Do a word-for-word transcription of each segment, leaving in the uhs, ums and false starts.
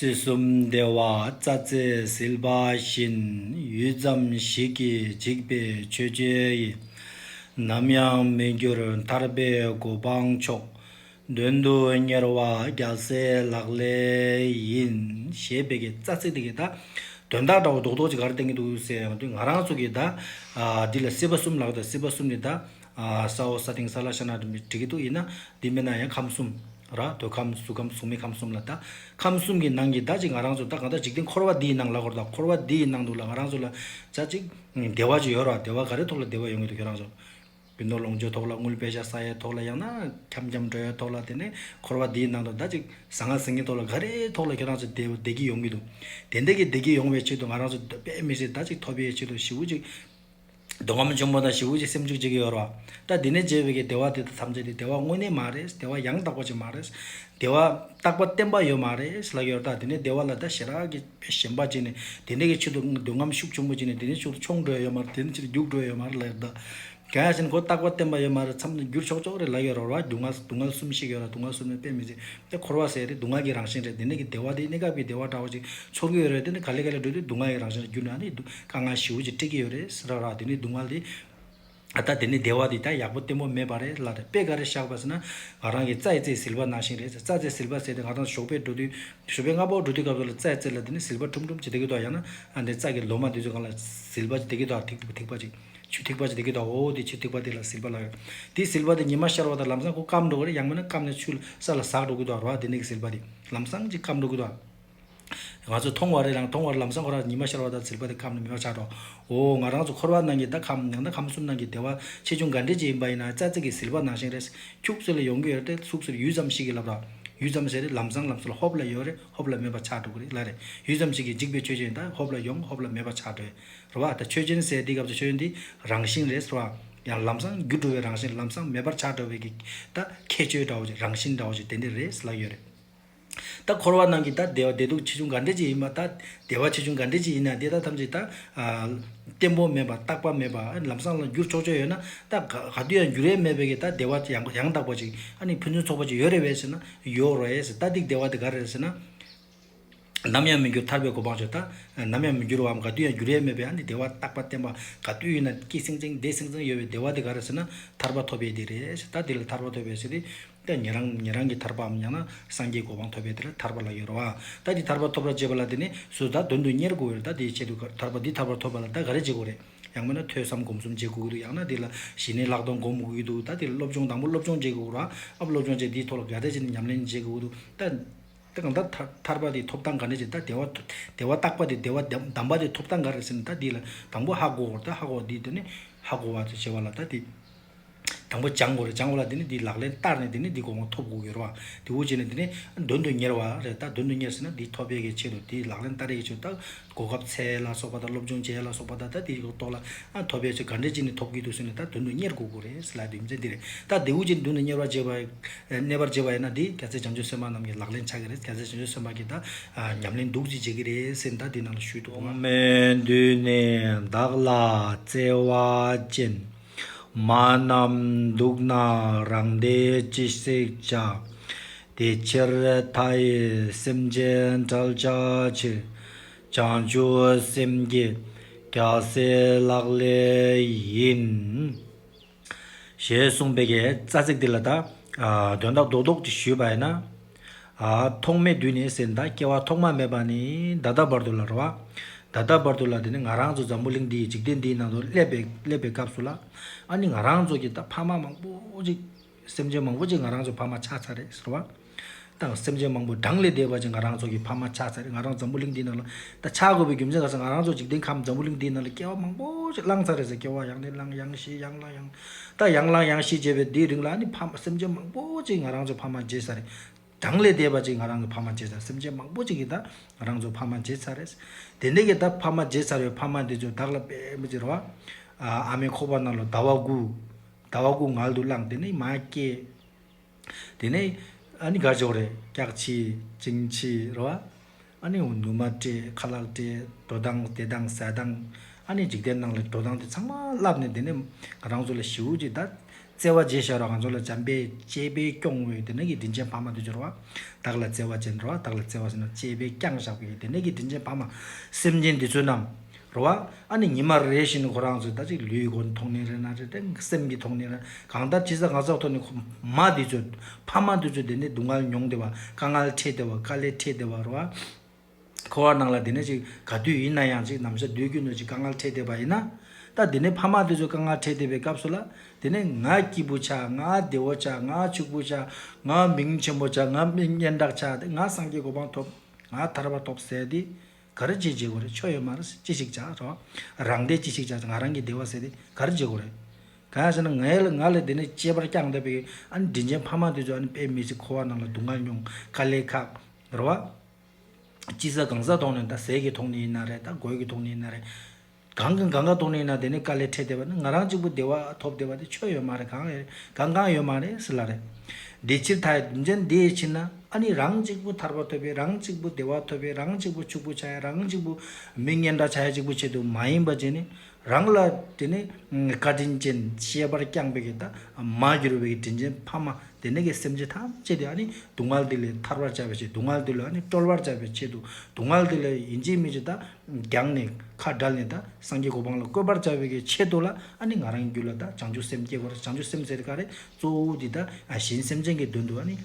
སྲིད་གསུམ་བདེ་བ་རྩྭ་རྩེ་ཟིལ་པ་བཞིན། ཡུད་ཙམ་ཞིག་གིས་འཇིག་པའི་ཆོས་ཅན་ཡིན། ནམ་ཡང་མི་འགྱུར་ཐར་པའི་གོ་འཕང་མཆོག། དོན་དུ་གཉེར་བ་རྒྱལ་སྲས་ལག་ལེན་ཡིན། ཞེས་པའི་གི་རྩ་ཚིག་དེ་གི་ད་དོན་དག་འདྲ་བོ་རྡོག་རྡོག་ཅིག་ག་རེ་བསྟན་གྱི་འདུག་ཟེར་ཡོང་དུས། ང་རང་ཚོ་གི་ད་ཨ་འདི་ལ་སྲིད་པ་གསུམ་ལབ་ད། སྲིད་པ་གསུམ་ནི་ད་ཨ་ས་འོག་ས་སྟེང་ས་བླ་ཤ་ན་འགྲིག་གི་འདུག་ཡིན་ན་འདི་མིན་ན་ཡང་ཁམས་གསུམ་ར། འདོད་ཁམས་གཟུགས་ཁམས་གཟུགས་མེད་ཁམས་གསུམ་ལ། ད་ཁམས་གསུམ་གྱི་ནང་གི་ད་ཅིག་ང་རང་ཚོ་ད་གང་ལྟར་འཇིག་རྟེན་འཁོར་བ་འདིའི་ནང་ལ་གོ་ད། འཁོར་བ་འདིའི་ནང་དུ་ལ་ང་རང་ཚོ་ལ་ད་ཅིག་བདེ་བ་ཅིག་ཡོད་ར། བདེ་བ་ག་རེ་ཐོག་ལ་བདེ་བ་ཡོང་གི་འདུག་ཁྱོད་རང་ཚོ། རྒྱུ་ནོར་ལོངས་སྤྱོད་ཐོག་ལ། དངུལ་པེ་ཤ་ས་ཡའི་ཐོག་ལ། ཡང་ན་འཁྱམ་འཁྱམ་འགྲོ་ཡའི་ཐོག་ལ། དེ་ནས་འཁོར་བ་འདིའི་ནང་དུ་ད་ཅིག་ཟང་ངེ་ཟིང་ངེའི་ཐོག་ལ་ག་རེའི་ཐོག་ལ་ཁྱོད་རང་ཚོ་བདེ་བདེ་སྐྱིད་ཡོང་གི་འདུག་དེ་འདྲ་གི་བདེ་སྐྱིད་ཡོང་བའི་ཆེད་དུ་ང་རང་ཚོ་དཔེ་མི་སྲིད་ད་ཅིག་ཐོབ་པའི་ཆེད་དུ་ཞེ་པོ་ཅིག་འདོད་ཁམས་ཆེན་པོ་དང་ཞེ་པོ་ཅིག་སེམས་ཤུགས་ཅིག་ཡོད་ར། ད་འདི་ནས་བྱས་པའི་གི་བདེ་བ་དེ་དག་ཐམས་ཅད་དེ་བདེ་བ་དངོས་གནས་མ་རེད། བདེ་བ་ཡང་དག་པ་ཅིག་མ་རེད། བདེ་བ་རྟག་པ་བརྟན་པ་ཡོད་མ་རེད་ལབ་ཡོད་ར། ད་འདི་ནས་བདེ་བ་ལ་ད་ཞེ་དྲག་གི་ཞེན་པ་བྱས་ནས། དེ་འདྲ་གི་ཆེད་དུ་འདོད་རྔམ་ཤུགས་ཆེན་པོ་བྱས་ནས། དེ་ནས་ཆེད་དུ་མཆོང་འགྲོ་ཡ་ཡོད་མ་རེད། དེ་ནས་ཆེད་དུ་རྒྱུག་འགྲོ་ཡ་ཡོད་མ་རེད་ལབ་ཡོད་ད། གང་ཡང་ཟེར་ན་ཁོ་རྟག་པ་བརྟན་པ་ཡོད་མ་རེད། མཚམས་ནས་འགྱུར་ཆོག་ཆོག་རེད་ལབ་ཡོད་ར། སྡུག་བསྔལ་སྡུག་བསྔལ་གསུམ་ཞིག་ཡོད་ར། སྡུག་བསྔལ་གསུམ་ནི་དཔེ་མི་སྲིད། དེ་འཁོར་བ་ཟེར་དེ་སྡུག་བསྔལ་གྱི་རང་བཞིན་རེད། དེ་ནས་ཀྱི་བདེ་བ་དེ་གནས་སྐབས་ཀྱི་བདེ་བ་འདྲ་བོ་ཅིག་ཚོར་གྱི་ཡོད་རེད། དེ་ནི་ག་ལེ་ག་ལེ་འགྲོ་དུས་སྡུག་བསྔལ་གྱི་རང་བཞིན་ལ་འགྱུར་ནས། ཨ་ནི་སྡུག་དཀའ་ངལ་ཞེ་པོ་ཅིག་འཕྲད་ཀྱི་ཡོད་རེད་ཟེར་ར། དེ་ནི་སྡུག་བསྔལ་དེ། ཨ་ད་དེ་ནི་བདེ་བ་དེ་ད་ཡག་པོ་བརྟན་པོ་མེད་པ་རེད་ལབ་རེད། དཔེ་ག་རེ་བཞག་པ་ཟེར་ན། ང་རང་གི་རྩྭ་ཡི་རྩེ་ཟིལ་པ་ནང་བཞིན་རེད། རྩྭ་རྩེ་ཟིལ་པ་ཟེར་དེ་ང་རང་ཞོགས་པའི་འགྲོ་དུས། ཞོགས་པའི་སྔ་པོ་འགྲོ་དུས་སྐབས་སུ་ལ་རྩྭ་ཡི་རྩེ་ལ་དེ་ནི་ཟིལ་པ་ཁྲུམ་ཁྲུམ་ཅིག་བསྡད་ཀྱི་འདུག་ཡང་ན་ཨ་འདི་རྩྭ་གི་ལོ་མ་དེ་ཚོ་སྒང་ལ་ཟིལ་པ་ཅིག་བསྡད་ཀྱི་འདུག་ཐིགས་པ་ཐིགས་པ་ཅིག་ཆུ་ཐིགས་པ་ཅིག་བསྡད་ཀྱི་འདུག་འོ་དེ་ཆུ་ཐིགས་པ་དེ་ལ་ཟིལ་པ་ལབ་ཡོད། དེ་ཟིལ་པ་དེ་ཉི་མ་ཤར་བ་དང་ལམ་སང་ཁོ་སྐམ་འགྲོ་གི་རེད། ཡང་མིན་ན་སྐམ་ནས་ཆུ་ས་ལ་ཟག་འགྲོ་གི་འདུག་ར། དེ་ནས་ཀྱི་ཟིལ་པ་དེ་ལམ་སང་ཅིག་སྐམ་འགྲོ་གི་འདུག་ང་ཚོ་མཐོང་བ་རེད་ལ། མཐོང་བ་རེད། ལམ་སང་ཁོ་རང་ཉི་མ་ཤར་བ་དང་ཟིལ་པ་དེ་སྐམ་ནས་མེད་པ་ཆགས་འགྲོ། འོ་ང་རང་ཚོ་འཁོར་བ་ནང་གི་ད་ཁམས་ཡང་ན་ཁམས་གསུམ་ནང་གི་བདེ་བ་ཆེ་ཆུང་ག་འདྲ་ཅིག་ཡིན་པ་ཡིན་ན། རྩྭ་རྩེ་གི་ཟིལ་པ་ནང་བཞིན་རེད། ཁྱུག་ཙམ་ལ་ཡོང་གི་ཡོད་རེད། ཚུགས་ཟེར་ཡུད་ཙམ་ཞིག་གི་ལབ་ར། ཡུད་ཙམ་ཟེར་རེད། ལམ་སང་ལམ་སང་ལ་ཧོབ་ལ་ཡོད་རེད། ཧོབ་ལ་མེད་པ་ཆགས་འགྲོ་གི་རེད་ལབ་རེད། ཡུད་ཙམ་ཞིག་གིས་འཇིག་པའི་ཆོས་ཅན། ད་ཧོབ་ལ་ཡོང་། ཧོབ་ལ་མེད་པ་ཆགས་འགྲོ་རེད་བ། ད་ཆོས་ཅན་ཟེར་དེ་སྐབས་སུ་ཆོས་ཅན་དེ་རང་བཞིན་རེད་ཟེར་བ། ཡང་ལམ་སང་འགྱུར་འགྲོ་བའི་རང་བཞིན། ལམ་སང་མེད་པར་ཆགས་འགྲོ་བའི་གི་ད་ཁྱད་ཆོས་འདྲ་བོ་ཅིག་རང་བཞིན་འདྲ་བོ་ཅིག་དེ་འདྲ་རེད་ལབ་ཡོད་རེད། ད་འཁོར་བ་ནང་གི་ད་བདེ་བ་བདེ་སྡུག་ཆེ་ཆུང་ག་འདྲ་ཅིག་ཡིན་པ། ད་བདེ་བ་ཆེ་ཆུང་ག་འདྲ་ཅིག་ཡིན་ན་དེ་ད་ཐམས་ཅད་ད་ཨ་བརྟན་པོ་མེད་པ། རྟག་པ་མེད་པ། ཨ་ནི་ལམ་སང་ལ་འགྱུར་ཆོག་ཆོག་ཡོད་ན། ད་ག་ག་དུས་ཡང་འགྱུར་ཡས་མེད་པའི་གི་ད་བདེ་བ་ཡང་ཡང་དག་པ་ཅིག་ཨ་ནི་ཕུན་སུམ་ཚོགས་པ་ཅིག་ཡོད་རེད་པས་ཟེར་ན། ཡོད་རེད་ཟེར། ད་དེ་བདེ་བ་དེ་ག་རེ་རེད་ཟེར་ན། ནམ་ཡང་མི་འགྱུར་ཐར་པའི་གོ་འཕང་མཆོག་ད་ནམ་ཡང་མི་འགྱུར་བའམ་ག་དུས་ཡང་འགྱུར་ཡས་མེད་པའི་ཨ་ནི་བདེ་བ་རྟག་པ་བརྟན་པ། ག་དུས་ཡིན་ན་སྐྱིད་སིང་སིང་བདེ་སིང་སིང་ཡོད་པའི་བདེ་བ་དེ་ག་རེ་ཟེར་ན། ཐར་པ་ཐོབ་པའི་དེ་རེད། ད་དེ་ལ་ཐར་པ་ཐོབ་པའི་ཟེར་དེ། ད་ཉན་རང་ཉན་རང་གི་ཐར་པའམ་ཡང་ན་སངས་རྒྱས་གོ་འཕང་ཐོབ་པའི་དེ་ལ་ཐར་པ་ལབ་ཡོད་རེད་བ། ད་དེ་ཐར་པ་ཐོབ་པར་བྱེད་པ་ལ་དེ་ནི་སུ་ད་དོན་དུ་གཉེར་དགོས་ཡོད་རེད། ད་དེའི་ཆེད་དུ་ཐར་པ་འདི་ཐར་པ་ཐོབ་པ་ལ་ད་ག་རེ་བྱེད་དགོས་རེད། ཡང་མིན་ན་ཐོས་བསམ་སྒོམ་གསུམ་བྱེད་དགོས་ཀྱི་འདུག་ཡང་ན་དེ་ལ་ཞི་གནས་ལྷག་མཐོང་སྒོམ་དགོས་ཀྱི་འདུག་ད་དེ་ལ་སློབ་སྦྱོང་དང་པོ་སློབ་སྦྱོང་བྱེད་དགོས་རེད་བ། ཨ་སློབ་སྦྱོང་བྱེད་དེའི་ཐོག་ལ་ག་འདྲ་བྱས་ནས་ཉམས་ལེན་བྱེད་དགོས་ཀྱི་འདུག་ད། ད་གང་ལྟར་ཐར་ཐར་པ་དེ་ཐོབ་སྟངས་ག་འདྲ་ཅིག་ད་བདེ་བ་བདེ་བ་རྟག་པ་དེ། བདེ་བ་དམ་དམ་པ་དེ་ཐོབ་སྟངས་ག་རེ་ཟེར་ན། ད་འདི་ལ་དང་པོ་ཧ་གོ་བར། ད་ཧ་གོ་བ་འདི་དེ་ནི་ཧ་གོ་བ་དེ་བྱེད་པ་ལ་ད་དེ་དང་པོ་སྦྱང་དགོས་རེད། སྦྱང་བ་ལ་དེ་ནི་འདི་ལག་ལེན་བསྟར་ནས་དེ་ནི་འདི་གོ་འཕང་ཐོབ་དགོས་ཀྱི་རེད་བ། དེ་འུ་བྱས་ནས་དེ་ནི་དོན་དུ་གཉེར་བ་རེད། ད་དོན་དུ་གཉེར་ཟེར་ན་འདི་ཐོབ་པའི་གི་ཆེད་དུ། དེ་ལག་ལེན་བསྟར་ཡས་ཀྱི་ཆེད་དུ་ད་གོ་སྐབས་འཚོལ་ལ་སོགས་པ་དང་། སློབ་སྦྱོང་བྱེད་ལ་སོགས་པ་དང་། ད་དེའི་ཐོག་ལ་ཨ་ཐོབ་པའི་ཆེད་ག་འདྲ་ཅིག་ནས་ཐོབ་ཀྱི་འདུག་ཟེར་ནས་ད་དོན་དུ་གཉེར་དགོས་ཀྱི་རེད་ཟེར་ལབ་དུས་མཚན་འདི་རེད། ད་དེ་འུ་བྱས་ནས་དོན་དུ་གཉེར་བ་བྱེད་པ། གནས་པར་བྱེད་པ་ཡིན་ན་འདི་རྒྱལ་སྲས་བྱང་ཆུབ་སེམས་དཔའ་རྣམས་ཀྱི་ལག་ལེན་ཆགས་ཀྱི་རེད། རྒྱལ་སྲས་བྱང་ཆུབ་སེམས་དཔའ་གིས་ད་ཨ་ཉམས་ལེན་འདུག་ཅིག་བྱེད་ཀྱི་རེད་ཟེར་ནས་ད་འདི་ནང་ལ་ཞུས་འདུག་གོང་མའི་མདུན་ནས་བདག་ལ་བརྩེ་བ་ཅན། མ་རྣམས་སྡུག་ན་རང་བདེ་ཅི་སྲིད་བྱ། དེ་ཕྱིར་མཐའ་ཡས་སེམས་ཅན་བསྒྲལ་བྱའི་ཕྱིར། བྱང་ཆུབ་སེམས་བསྐྱེད་རྒྱལ་སྲས་ལག་ལེན་ཡིན། ཞེས་གསུངས་པའི་གི་རྩ་ཚིག་འདི་ལ་ད་ཨ་དོན་དག་རྡོག་རྡོག་ཅིག་ཞུས་པ་ཡིན་ན། ཨ་ཐོག་མའི་དུས་ནས་ཟེར་ན་ད་སྐྱེ་བ་ཐོག་མ་མེད་པ་ནས་ད་ལྟ་བར་དུ་ལ་རེད་བ། ད་ལྟ་བར་དུ་ལ་དེ་ནི་ང་རང་ཚོ་འཛམ་བུ་གླིང་འདིའི་འཇིག་རྟེན་འདིའི་ནང་དུ་སླེབས་པའི་སླེབས་པའི་སྐབས་སུ་ལ། ཨ་ནི་ང་རང་ཚོ་གི་ད་ཕ་མ་མང་པོ་ཅིག་སེམས་ཅན་མང་པོ་ཅིག་ང་རང་ཚོ་ཕ་མ་ཆགས་ཚར་རེད་ཟེར་བ། ད་སེམས་ཅན་མང་པོ་གྲངས་ལས་འདས་པ་ཅིག་ང་རང་ཚོ་གི་ཕ་མ་ཆགས་ཚར་རེད། ང་རང་འཛམ་བུ་གླིང་འདིའི་ནང་ལ་ད་ཆགས་དགོས་པའི་རྒྱུ་མཚན་ག་ཟེར། ང་རང་ཚོ་འཇིག་རྟེན་ཁམས་འཛམ་བུ་གླིང་འདིའི་ནང་ལ་སྐྱེ་བ་མང་པོ་ཅིག་བླངས་ཚར་རེད་ཟེར། སྐྱེ་བ་ཡང་ནས་ཡང་ཡང་བཞེས། ཡང་ལ་ཡང་ད་ཡང་ལ་ཡང་བཞེས་བྱས་པའི་འདིའི་རིང་ལ་ནི་ཕ་མ་སེམས་ཅན་མང་པོ་ཅིག་ང་རང་ཚོ་ཕ་མ་བརྗེད་ཚར་རེད། གྲངས་ལས་འདས་པ་ཅིག་ང་རང་གི་ཕ་མ་བརྗེད་ཚར། སེམས་ཅན་མང་པོ་ཅིག་གིས་ད་ང་རང་ཚོ་ཕ་མ་བརྗེད་ཚར་རེད། དེ་འདྲ་གི་ད་ཕ་མ་བརྗེད་ཚར་བའི་ཕ་མ་འདི་ཚོ་བདག་ལ་དཔེ་མི་སྲིད་རེད་བ། ཨ་ཨ་མའི་ཁོག་པ་ནང་ལ་ཟླ་བ་དགུ། ཟླ་བ་དགུ་མངལ་དུ་བླངས། དེ་ནས་མ་སྐྱེས། དེ་ནས་ཨ་ནི་ག་ཅོག་རེད། སྐྱག་ཕྱིས་གཅིན་ཕྱིས་རེད་བ། ཨ་ནི་ནུ་མ་སྤྲད། ཁ་ལག་སྤྲད། འགྲོ་སྟངས་བསྡད་སྟངས་ཟ་སྟངས། ཨ་ནི་འཇིག་རྟེན་ནང་ལ་འགྲོ་སྟངས་དེ་ཚང་མ་བསླབས་ནས། དེ་ནས་ང་རང་ཚོ་ལ་ཞེ་པོ་ཅིག་ད་ བརྩེ་བ་བྱས་བཞག་རོགས། ང་ཚོ་ལ་བྱམས་པས་གཅེས་པས་སྐྱོང་བའི་དེ་ནས་ཀྱི་དྲིན་ཅན་ཕ་མ་དེ་ཚོ་རེད་བ། བདག་ལ་བརྩེ་བ་ཅན་རེད་བ། བདག་ལ་བརྩེ་བ་ཟེར་ན་གཅེས་པས་བསྐྱངས་བཞག་པའི་དེ་ནས་ཀྱི་དྲིན་ཅན་ཕ་མ། སེམས་ཅན་འདི་ཚོ་རྣམས་རེད་བ། ཨ་ནི་ཉི་མ་རེ་བཞིན་ཁོ་རང་ཚོ་ད་ཅིག་ལུས་ཀྱི་ཐོག་ནས་རེད་ན་རེད་དེ། སེམས་ཀྱི་ཐོག་ནས་རེད། གང་ལྟར་ཇི་ལྟར་གང་ཟག་ཐོག་ནས་ཁོ་མ་འདི་ཚོ་ཕ་མ་འདི་ཚོ་དེ་ནས་སྡུག་བསྔལ་མྱོང་བསྡད་པ། དཀའ་ངལ་འཕྲད་བསྡད་པ། དཀའ་ལས་འཕྲད་བསྡད་པ་རེད་བ། འཁོར་བ་ནང་ལ་དེ་ནས་ཅིག་ག་དུས་ཡིན་ན་ཡང་ཅིག་ནམ་ཞག་དུས་རྒྱུན་དུ་ཅིག་དཀའ་ངལ་འཕྲད་བསྡད་པ་ཡིན་ན། ད་དེ་ནས་ཕ་མ་དེ་ཚོ་དཀའ་ངལ་འཕྲད་བསྡད་པའི་སྐབས་སུ་ལ། དེ་ནས་ང་སྐྱིད་པོ་ཆགས། ང་བདེ་བོ་ཆགས། ང་ཕྱུག་པོ་ཆགས། ང་མིང་ཆེན་པོ་ཆགས། ང་མི་སྙན་གྲགས་ཆགས། དེ་ང་སངས་རྒྱས་གོ་འཕང་ཐོབ། ང་ཐར་པ་ཐོབ་ཟེར་དེ་ག་རེ་བྱེད་བྱེད་དགོས་རེད། ཆོ་ཡོད་མ་རེད། ཅི་ཞིག་བྱ་རོགས། རང་བདེ་ཅི་ཞིག་བྱ། ང་རང་གི་བདེ་བ་ཟེར་དེ་ག་རེ་བྱེད་དགོས་རེད། གང་ཡང་ཟེར་ན་ང་ལ་ང་ལ་དེ་ནས་གཅེས་པར་བསྐྱངས་བསྡད་པའི་ཨ་ནི་དྲིན་ཅན་ཕ་མ་དེ་ཚོ་ཨ་ནི་དཔེ་མི་སྲིད་འཁོར་བ་ནང་ལ་སྡུག་བསྔལ་མྱོང་། དཀའ་ལས་ཁག་རེད་བ། ཅི་ཟ་གང་ཟ་ཐོག་ནས་ད་ཟས་ཀྱི་ཐོག་ནས་ཡིན་ན་རེད། ད་གོས་ཀྱི་ཐོག་ནས་ཡིན་ན་རེད། གང་གི་གང་ག་ཐོག་ནས་ཡིན་ན་དེ་ནས་དཀའ་ལས་འཕྲད་བསྡད་པ་ནི་ང་རང་གཅིག་པུ་བདེ་བ་ཐོབ་བསྡད་པ་དེ་ཆོ་ཡོད་མ་རེད། གང་ཡོད་གང་གང་ཡོད་མ་རེད་ཟེར་ལ་རེད། དེ་ཕྱིར་ད་དྲིན་ཅན་དེ་ཡི་ཕྱིར་ན་ཨ་ནི་རང་གཅིག་པུ་ཐར་པ་ཐོབ་པའི། རང་གཅིག་པུ་བདེ་བ་ཐོབ་པའི། རང་གཅིག་པུ་ཕྱུག་པོ་ཆགས་ཡ། རང་གཅིག་པུ་མི་སྙན་གྲགས་ཆགས་ཡ་གཅིག་པུ་ཆེད་དུ་མ་ཡིན་པ་བྱས་ནས། རང་ལ་དེ་ནི་བཀའ་དྲིན་ཅན་གཅེས་པར་བསྐྱངས་པའི་གི་ད་མ་གྱུར་པའི་གི་དྲིན་ཅན་ཕ་མ་དེ་ནས་ཀྱི་སེམས་ཅན་ཐམས་ཅད་དེ་ཨ་ནི་སྡུག་བསྔལ་འདི་ལས་ཐར་བར་བྱ་བའི་ཆེད། སྡུག་བསྔལ་འདི་ལས་ཨ་ནི་སྒྲོལ་བར་བྱ་བའི་ཆེད་དུ། སྡུག་བསྔལ་འདི་ལས་ཡིན་གཅིག་མིན་གཅིག་ད་རྒྱང་ནས་ཁ་བྲལ་ནས་ད་སངས་རྒྱས་གོ་འཕང་ལ་བཀོད་པར་བྱ་བའི་གི་ཆེད་དུ་ལ་ཨ་ནི་ང་རང་རྒྱུད་ལ་ད་བྱང་ཆུབ་སེམས་སྐྱེ་དགོས་རེད། བྱང་ཆུབ་སེམས་ཟེར་ག་རེ་གཙོ་བོ་འདི་ད་གཞན་སེམས་ཅན་གྱི་དོན་དུ་ཨ་ནི།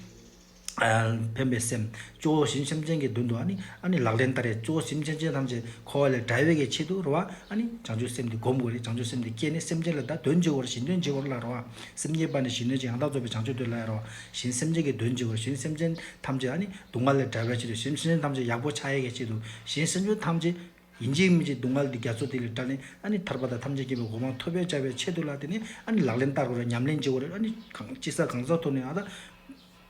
ཕན་པའི་སེམས། གཙོ་བོ་གཞན་སེམས་ཅན་གྱི་དོན་དུ་ཨ་ནི་ཨ་ནི་ལག་ལེན་བསྟར་ཡས། གཙོ་བོ་སེམས་ཅན་ཅན་ཐམས་ཅད་འཁོར་བ་ལས་བསྒྲལ་བའི་གི་ཆེད་དུ་རེད་བ། ཨ་ནི་བྱང་ཆུབ་སེམས་འདི་སྒོམ་དགོས་རེད། བྱང་ཆུབ་སེམས་འདི་སྐྱེས་ནས་སེམས་ཅན་ལ་ད་དོན་བྱེད་དགོས་རེད། གཞན་དོན་བྱེད་དགོས་རེད་ལ་རེད་བ། སེམས་བསྐྱེད་པ་ནི་གཞན་དོན་བྱེད། ཡང་དག་རྫོགས་པའི་བྱང་ཆུབ་ཐོབ་ལ་ཡ་རེད་བ། གཞན་སེམས་ཅན་གྱི་དོན་བྱེད་དགོས་རེད། གཞན་སེམས་ཅན་ཐམས་ཅད་ཨ་ནི་སྡུག་བསྔལ་ལས་བསྒྲལ་བའི་ཆེད་དུ། གཞན་སེམས་ཅན་ཐམས་ཅད་ཡག་པོ་ཆགས་ཡས་ཀྱི་ཆེད་དུ། གཞན་སེམས་ཅན་ཐམས་ཅད་ཡིན་གཅིག་མིན་གཅིག་སྡུག་བསྔལ་འདི་རྒྱ་མཚོ་དེ་ལས་བསྒྲལ་ནས་ཨ་ནི་ཐར་པ་དང་ཐམས་ཅད་མཁྱེན་པའི་གོ་འཕང་ཐོབ་པའི་བྱ་བའི་ཆེད་དུ་ལ་དེ་ནི་ཨ་ནི་ལག་ལེན་བསྟར་དགོས་རེད། ཉམས་ལེན་བྱེད་དགོས་རེད། ཨ་ནི་གང་ཅི་ས་གང་ཟག་ཐོག་ནས་ཨ་ད་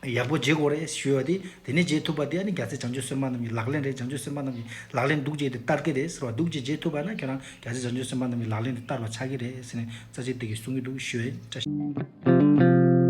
ཡག་པོ་བྱེད་དགོས་རེད་ཞུ་བ་དེ། དེ་ནི་བྱེད་ཐུབ་པ་དེ་ཨ་ནི་རྒྱལ་སྲས་བྱང་ཆུབ་སེམས་དཔའ་རྣམས་ཀྱི་ལག་ལེན་རེད། བྱང་ཆུབ་སེམས་དཔའ་རྣམས་ཀྱི་ལག་ལེན་འདུག་བྱས་དེ་ལྟར་གི་རེད་ཟེར་བ། འདུག་བྱས་བྱེད་ཐུབ་པ་ན་ཁྱོད་རང་རྒྱལ་སྲས་བྱང་ཆུབ་སེམས་དཔའ་རྣམས་ཀྱི་ལག་ལེན་དེ་བསྟར་བ་ཆགས་ཀྱི་རེད་ཟེར་ནས་རྩ་ཆེ་དེ་གི་གསུང་གི་འདུག་ཞུ་བའི་བཀྲ་ཤིས།